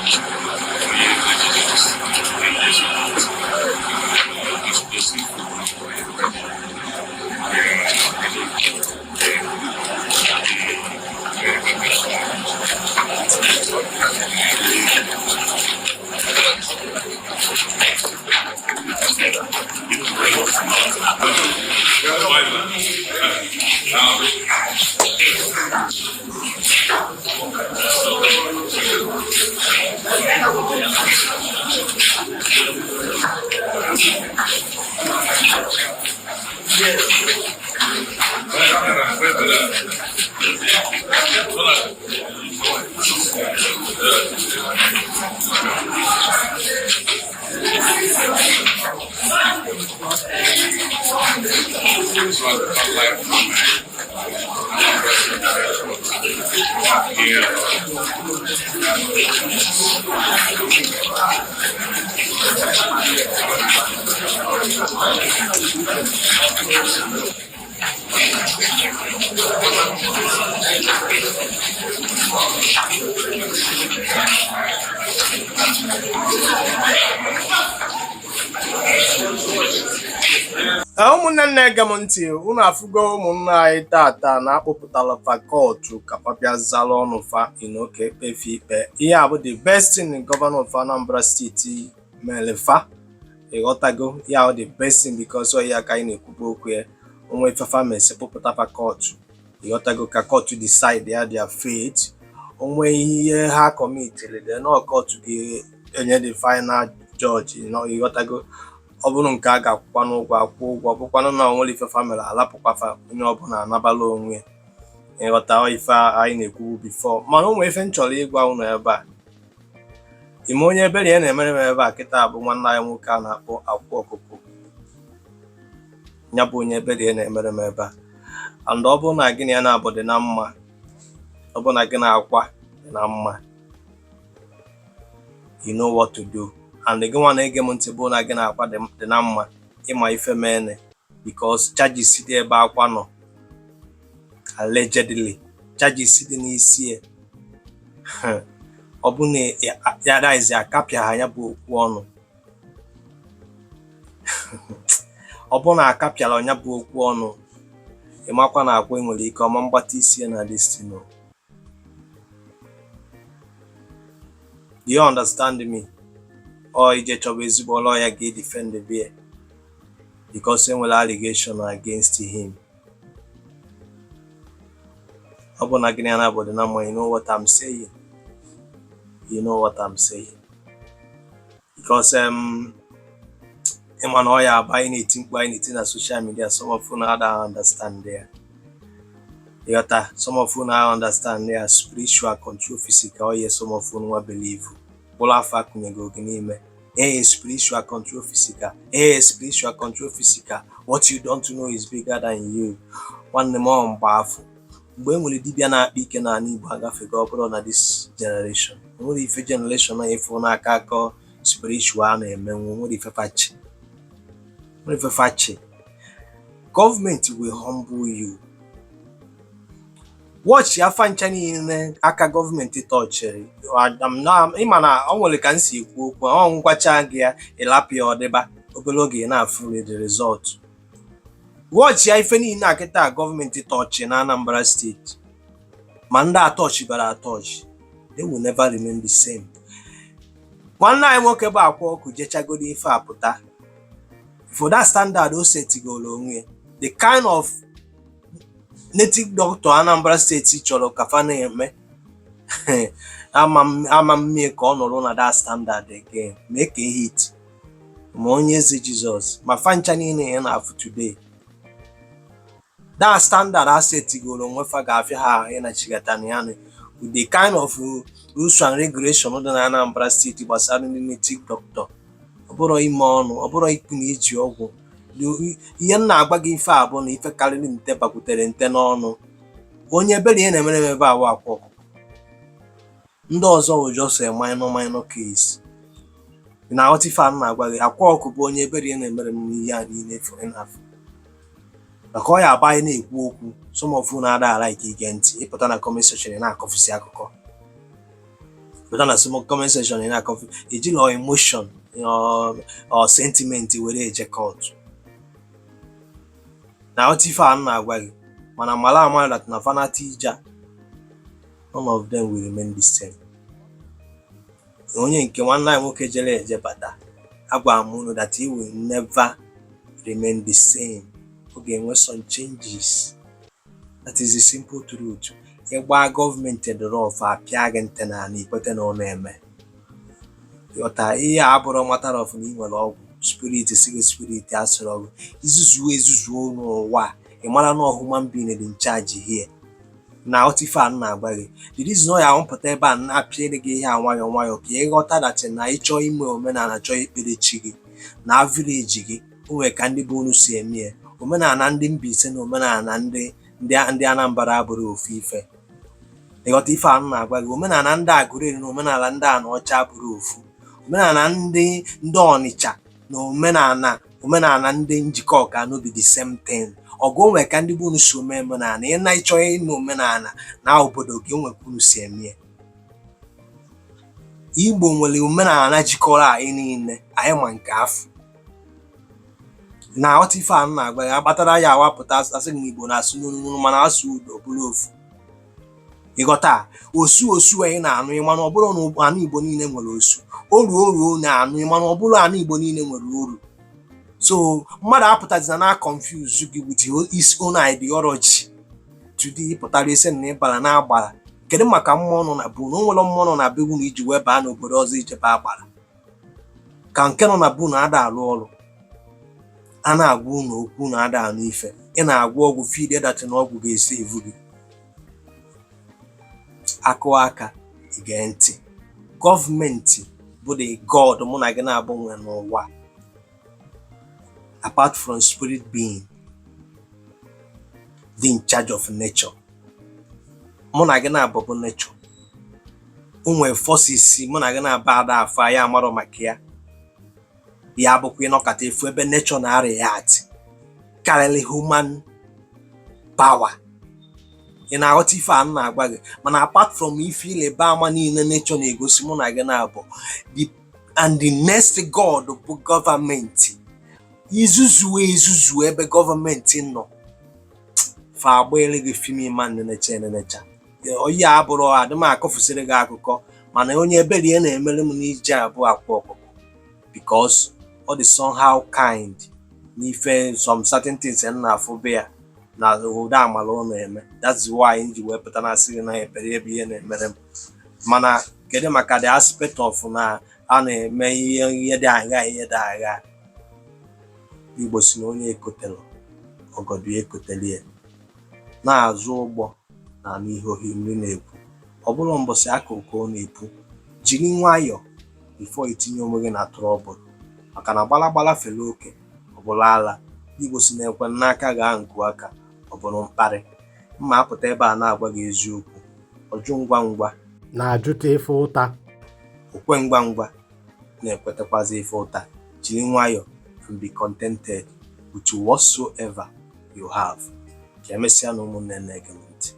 Onye Eze Jizọs, Jesu Kristi. As you can see from This was the life from here. Ụmụnne m na-ege m ntị, unu afụgo ụmụnne anyị tata na-akpọpụtara fa kọtụ ka fa bịa zara ọnụ fa inoke ekpefe ikpe. Ihe a bụ the best thing gọvanọ of Anambra Steeti mere fa. Ịghọtago? Ya bụ the best thing because ọ ya ka anyị na-ekwubu okwu ya. Onwe ife fa mesi, kpọpụta fa kọtụ, ịghọtago, ka kọtụ decide ya their fate. Onwe ihe ha commitiri, then ọ kọtụ ga-enye the final judge, ịghọtago? Ọ bụrụ nke a ga-akwụkwa n'ụgwọ, akwụ ụgwọ. Ọ bụkwanụ na onwere ife fa mere, alapụkwa fa, onye ọbụla anabala onwe ya. Ịghọta? Ọ ife anyị na-ekwu before. Mana o nwere ife m chọrọ ịgwa unu ebe a. Ime onye ebere ya na-emere m ebe a kịta bụ nwanne anyị nwoke a na-akpọ Akwa Ọkụkọ. Ya bụ onye ebere ya na-emere m ebe a. And ọ bụrụ na gị na ya na-abụ dị na mma, ọ bụrụ na gị na Akwa dị na mma, you know what to do. And gị nwa na-ege m ntị, bụ na gị na Akwa dị na mma, ịma ife mene, because charges dị ebe Akwa nọ, allegedly charges dị n'isi ya, ọ bụ na ya daizi akapịa ha ya bụ okwu ọnụ, ọ bụ na akapịara ya bụ okwu ọnụ, ịmakwa na Akwa nwere ike ọma mgbata isi ya na this thing o. Do you understand me? Ọ ije chọba ezigbo lawyer ga-edefend bia, because enwere allegation against him. Ọ bụ na gịnị ya na-abụ dị na mma, you know what I'm saying, you know what I'm saying, because ịma na ọ ya abụ anyị na-eti mkpu, anyị na-eti na social media, some of unu ada understand ya. Ịghọta? Some of unu understand ya. Spiritual control physical. Ọ some of unu nwa believe mkpụrụ afọ akụnyego gị n'ime. Hey, spiritual control physical. Hey, spiritual control physical. What you don't know is bigger than you. Nwanne m, ọ mgbe afọ mgbe e nwere dibịa na-akpa ike n'ala Igbo agafego. Ọ bụrụ na this generation o nwere ife, generation na ịfụ n'aka akọ spiritual na-emenwu, nwere ife fachi, nwere ife fachi. Gọọmenti will humble you. Watch afa ncha niile aka gọọmenti tọchịrị. Ịma na ọ nwere ka m si ekwu okwu, ọ ngwacha gị ya, ịlapụ ya, ọdịba obere oge ị na-afụ the result. Watch ya, ife niile a kịta gọọmenti tọchị na Anambra Steeti, ma ndị atọchibara atọchị, they will never remain the same. Nwanne anyị nwoke bụ Akwa Ọkụ jechagoro ife a pụta for that standard o setigoro onwe ya, the kind of native doctor Anambra Steeti chọrọ ka fa na-eme. Ama mmie ka ọ nọrọ na that standard again. Mee ka hit ma Onye Eze Jizọs ma fancha niile ya na-afụ today, that standard ha setigoro onwe fa ga-afịa ha ahụ ịnachigata na ya with the kind of rules and regulation dị na Anambra Steeti gbasara ndị native doctor. Ọ bụrụ ime ọnụ, ọ bụrụ ikwu na iji ọgwụ. Ihe m na-agwa gị ife a bụ na ife karịrị nte bakwutere nte n'ọnụ. Onye ebere ihe na-emere m ebe awa Akwa Ọkụkọ, ndị ọzọ wụ just a minor minor case. Ị na-aghọta ife a m na-agwa gị? Akwa Ọkụ bụ onye ebere ihe na-emere m n'ihe a niile efere n'afọ, maka ọ ya aba anyị na-ekwu okwu. Some of unu ada like ige ntị. Ịpụta na comment section, ị na-akọfụsi akụkọ. Pụta na comment section, ị na-akọfi. Ejila emotion or sentiment were eje court na otu ife a m na-agwa gị. Mana mara ama that na fanati ija, none of them will remain the same. Onye nke nwanne anyị nwoke jere eje bata, agwara m unu that he will never remain the same. Ọ ga-enwe some changes. That is the simple truth. Ịgba gọọmenti dọrọ apịa gị ntị n'ala, ikwete na ọ na-eme. Ịghọta? Ihe a abụrụ matter of na ị nwere ọgwụ spirit, si gị spirit asịrị ọgwụ izuzuo ezuzuo n'ụwa a. Ị mara na human being dị in charge here. Na otu ife a m na-agwa gị, the reason ọ ya ahụpụta ebe a na-apịrị gị ihe a nwayọọ nwayọọ, ka ị ghọta that na ịchọọ ime omenala, chọọ ikpere chi gị na village gị, o nwere ka ndị be unu si eme ya. Omenala ndị Mbaise na omenala ndị Anambra abụrụ ofu ife. Ịghọta ife a m na-agwa gị? Omenala ndị Agụleri na omenala ndị Anaọcha abụrụ ofu. Omenala ndị Ọnịcha na omenala ndị Njikọ Ọka no be the same thing. Ọgụ o nwere ka ndị be unu si ome omenala. Ị na-ịchọ ime omenala na obodo gị, o nwere ka unu si eme ya. Igbo nwere omenala jikọrọ anyị niile, anyị ma nke afọ. Na aghọta ife a m na-agwa ya? Akpatara ya awapụta asị gị na Igbo na-asụ n'onu, mana asụ udo bụrụ ofu. Ịghọta? Osu osu anyị na-anụ, ịma na ọ bụrụ na anụ Igbo niile nwere osu. Oru oru na-anụ, ịma na ọ bụrụ anụ Igbo niile nwere oru. So mmadụ apụtazina na confuse gị with his own ideology. Today ịpụtara isi na ịbara na agbara, kedu maka mmụọ nọ na bụ na o nwere mmụọ nọ na be unu iji wee baa n'obodo ọzọ ijebe agbara, ka nke nọ na bụ na ada arụ ọrụ a na-agwa unu okwu na ada anụ ife ị na-agwọ ọgwụ feel that na ọgwụ ga-esi evu gị akụ aka ige ntị. Gọọmenti bụ the god mụ na gị na-abụ nwe n'ụwa, apart from spirit being dị in charge of nature. Mụ na gị na-abụ bụ nature. O nwere forces mụ na gị na-aba ada afọ anyị amarọ maka ya. Ya bụkwa ịnọkọta efu ebe nature na-react karịrị human power. Ị na-aghọta ife a m na-agwa gị? Mana apart from ife ịleba ama niile nature na-egosi mụ na gị na-abụ, the and the next god bụ gọọmenti. Izuzu ezuzu ebe gọọmenti nọ, fa agbaele gị fim ịma nenecha enenecha. Oyi abụrụ adị m akọfusịrị gị akụkọ, mana onye ebere ihe na-emere m n'ije abụọ akwa ọkụkọ, because ọ dị somehow kind n'ife some certain things m na-afụ be ya na ụda amala ọ na-eme. That's why m ji wee pụta na asị gị na ebere ebe ihe na-emere m. Mana kedu maka the aspect of na a na-eme ihe dị agha, ihe dị agha? Igbo si na onye ekotelu ọgọdọ ya ekotelu ya na-azụ ụgbọ na anụ ihe ohimiri na-ekwu. Ọ bụrụ mbọsị akụkụ ọ na-epu, jiri nwayọọ before itinye onwe gị na trouble, maka na gbalagbala fere oke ọ bụrụ ala. Igbo si na ekwe n'aka gaa nku aka, ọ bụrụ mkparị. Mma apụta ebe a na-agwa gị eziokwu, ọjụ ngwa ngwa na-ajụta ife ụta. Okwe ngwa ngwa na-ekwetakwazi ife ụta. Jiri nwayọọ and be contented with whatsoever you have. Ka emesịa na ụmụnne na-ege m ntị.